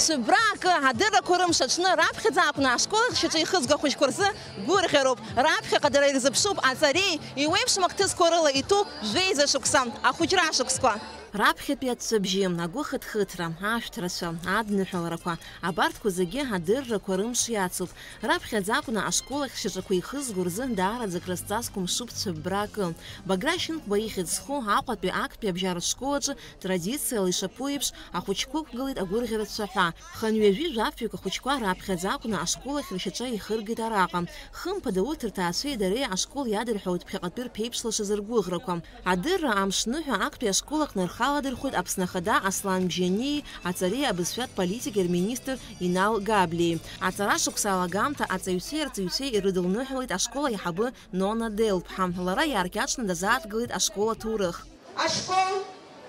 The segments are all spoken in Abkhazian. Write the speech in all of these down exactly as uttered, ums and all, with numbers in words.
Цәыббра акы, адыррақәа рымш аҽны раԥхьаӡа акәны ашкол ахь шьаҿа ихызго ахәыҷқәа рзы гәырӷьароуп. Раԥхьаҟа дара ирзыԥшуп аҵареи еиуеиԥшым ақҭызқәа рыла иҭәу жәеиза шықәса, ахәыҷра шықәсқәа. Раԥхьатәи аҵәҵәабжьы, агәыхыҭхыҭра, ашәҭ рацәа, адныҳәаларақәа, абарҭқәа зегьы адыррақәа рымш иацуп. Раԥхьаӡа акәны ашкол ахь шьаҿақәа ихызго рзы даараӡа крызҵазкуа мшуп цәыббра акы. Баграт Шьынқәба ихьӡ зху Аҟәатәи актәи абжьаратә школ аҿы традициала ишаԥу еиԥш, ахәыҷқәа ықәгылеит агәырӷьара цәаҳәа. Хынҩажәи жәафҩык ахәыҷқәа раԥхьаӡа акәны ашкол ахь ршьаҿа ихыргеит араҟа. Хымԥада урҭ рҭаацәеи дареи ашкол иадырҳәалоит ԥхьаҟатәи рԥеиԥш лашаз ргәыӷрақәа. Адырра амш ныҳәа актәи ашкол аҟны рхы аладырхәит Аԥсны Ахада Аслан Бжьаниеи аҵареи абызшәатә политикеи рминистр Инал Габлиеи. Аҵара шықәса алагамҭа аҵаҩцәеи арҵаҩцәеи ирыдылныҳәалеит ашкол аиҳабы Нона Делԥҳа. Лара иааркьаҿны дазааҭгылеит ашкол аҭоурых. Ашкол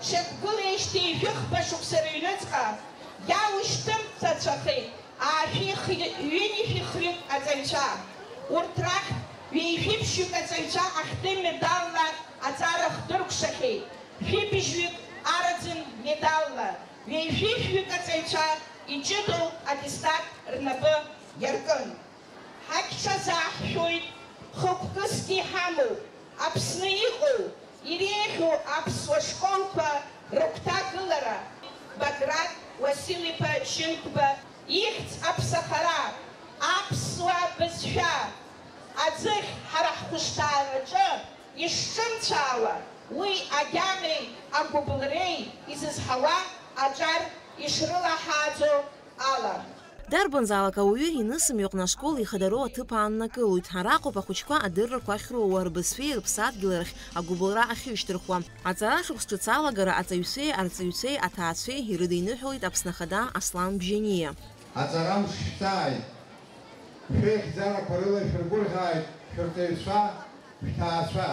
шьақәгылеижьҭеи жәохәба шықәса рыҩныҵҟа иалышьҭымҭацәахеит аашәи хҩы-, ҩынҩажәи хҩык аҵаҩцәа. Урҭ рахь ҩеижәиԥшьҩык аҵаҩцәа ахьтәы медалла аҵара хдыркәшахьеит, жәибжьҩык араӡын медалла, ҩеижәижәҩык аҵаҩцәа иҷыдоу аттестат рнапы иаркын. Ҳагьҽазааҳшәоит, хықәкысгьы иҳамоуп, Аԥсны иҟоу, иреиӷьу аԥсуа школқәа рыгәҭакылара. Баграт Уасил-иԥа Шьынқәба ихьӡ аԥсахара, аԥсуа бызшәа аӡыхь ҳара ҳхәышҭаараҿы ишҿымцәаауа, уи агьамеи агәыбылреи изызҳауа аҿар ишрылаҳааӡо ала. Дарбанзаалак ауаҩы инысымҩаҟны ашкол ихадароу аҭыԥ ааннакылоит. Араҟоуп ахәыҷқәа адыррақәа ахьроуа, рбызшәеи рыԥсадгьыли рахь агәыбылра ахьышьҭырхуа. Аҵара шықәс ҿыц алагара аҵаҩцәеи арҵаҩцәеи аҭаацәеи ирыдиныҳәалеит Аԥсны Ахада Аслан Бжьаниа. Аҵара мшшәҵааит! Шәеихьӡарақәа рыла ишәыргәырӷьааит шәырҵаҩцәа, шәҭаацәа.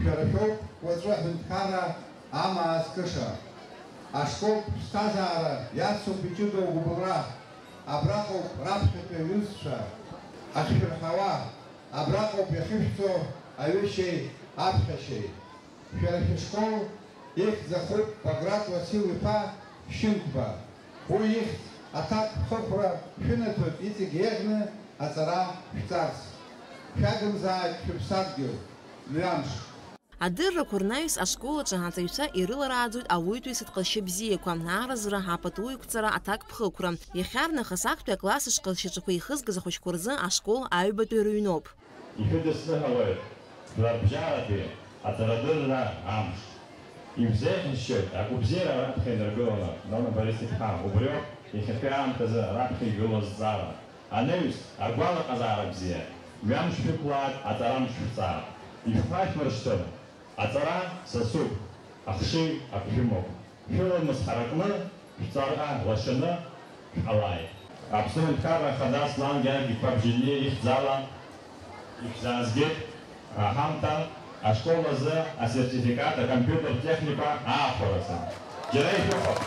Шәара шәоуп уаҵәы аҳәынҭқарра амаа зкыша. Ашколтә ԥсҭазаара иацуп иҷыдоу агәыбылра. Абраҟоуп раԥхьатәи аҩызцәа ахьшәырҳауа, абраҟоуп иахьышәҵо аҩышьеи аԥхьашьеи. Шәара шәышкол ихьӡ ахуп Баграт Уасил-иԥа Шьынқәба. Уи ихьӡ аҭакԥхықәра шәынаҭоит иҵегь еиӷьны аҵара шәҵарц. Шәагымзааит шәыԥсадгьыл, мҩамш! Адыррақәа рнаҩс ашкол аҿы аҵаҩцәа ирыларааӡоит ауаҩытәыҩсатә ҟазшьа бзиақәа, ааразра, апату иқәҵара, аҭакԥхықәра. Иахьарнахыс актәи акласс ашҟа шьаҿақәа ихызгаз ахәыҷқәа рзы ашкол аҩбатәи рыҩноуп. Ишәыдысныҳәалоит жәларбжьаратәи аҵарадырра амш. Ишәзеиӷьасшьоит агәабзиара раԥхьа инаргыланы, Нона Борис-иԥҳа, убриоуп иахьатәи аамҭазы раԥхьа игылоу азҵаара. Анаҩс, агәалаҟазаара бзиа, мҩамш шәықәлааит аҵара амш шәҵаа. Ишәхашәмыршҭын, аҵара сасуп, ахшыҩ ак шәымоуп. Шәыламыс ҳаракны, шәҵара лашаны шәҟалааит. Аԥсны Аҳәынҭқарра Ахада Аслан Гьаргь-иԥа Бжьаниа ихьӡала ишәзаазгеит аҳамҭа ашкол азы асертификат акомпиутертә техника аахәаразы. Џьара ишәыхәап!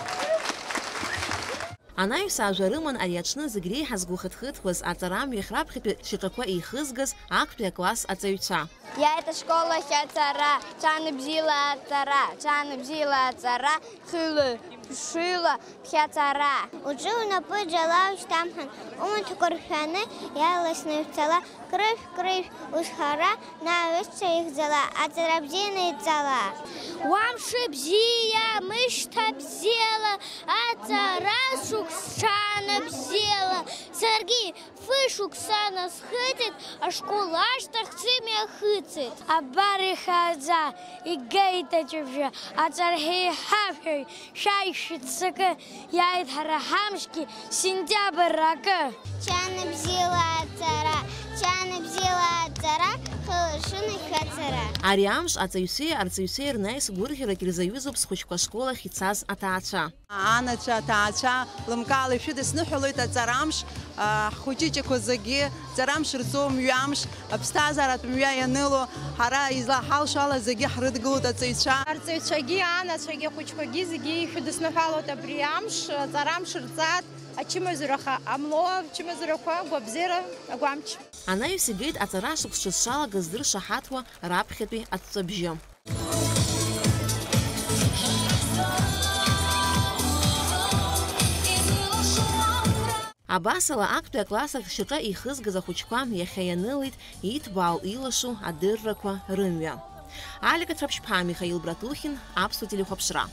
Анаҩс ажәа рыман ари аҽны зегь реиҳа згәы хыҭхыҭуаз аҵара амҩахь раԥхьатәи шьаҿақәа еихызгаз актәи акласс аҵаҩцәа. Иааит ашкол ахь аҵара, ҽанбзиала аҵара, ҽанбзиала аҵара, хыла, ԥшыла, ԥхьаҵара. Уҿы унапы џьала ушьҭамҳан, умаҭәақәа ршәаны иаарласны шәцала, крышә-крышә узҳара, наҩсцәа ихьӡала, аҵара бзианы иҵала. Уа мшы бзиа, мышьҭа бзиала, аҵара шықәс ҽанбзиала, саргьы Фышықәса насхыҵит, ашкол ашьҭахь сымҩахыҵит. Абар ихааӡа, игеит аҷыбжьы, аҵарҳәеи ҳаҳәеи, шәааи шәыццакы, иааит ҳара ҳамшгьы, сентиабр акы. Ҽанбзиала аҵара, ҽанбзиала аҵара, хылашыны шәацара. Ари амш аҵаҩцәеи арҵаҩцәеи рнаҩс гәырӷьарак ирзаҩызоуп схәыҷқәа ашкол ахь ицаз аҭаацәа. Анацәа, аҭаацәа, лымкаала ишәыдысныҳәалоит аҵарамш, а, ҳхәыҷыҷақәа зегьы, ҵарамш рҵоу мҩамш, аԥсҭазааратә мҩа ианыло, ҳара излаҳалшо ала зегьы ҳрыдгылоит аҵаҩцәа. Арҵаҩцәагьы, анацәагьы, ахәыҷқәагьы зегьы ишәыдысныҳәалоит абри амш, аҵарамш рҵар, ачымазаҩраха ҟамло, ачымазаҩрақәа агәабзиара агәамч. Анаҩс игеит аҵара шықәс ҽазшалагаз дыршаҳаҭуа раԥхьатәи аҵәҵәабжьы. Абасала, актәи акласс ахь шьаҿа ихызгаз ахәыҷқәа иахьа ианылеит иҭбаау илашоу адыррақәа рымҩа. Алика Цәаԥшьԥҳа, Михаил Братухин, Аԥсуа телехәаԥшра.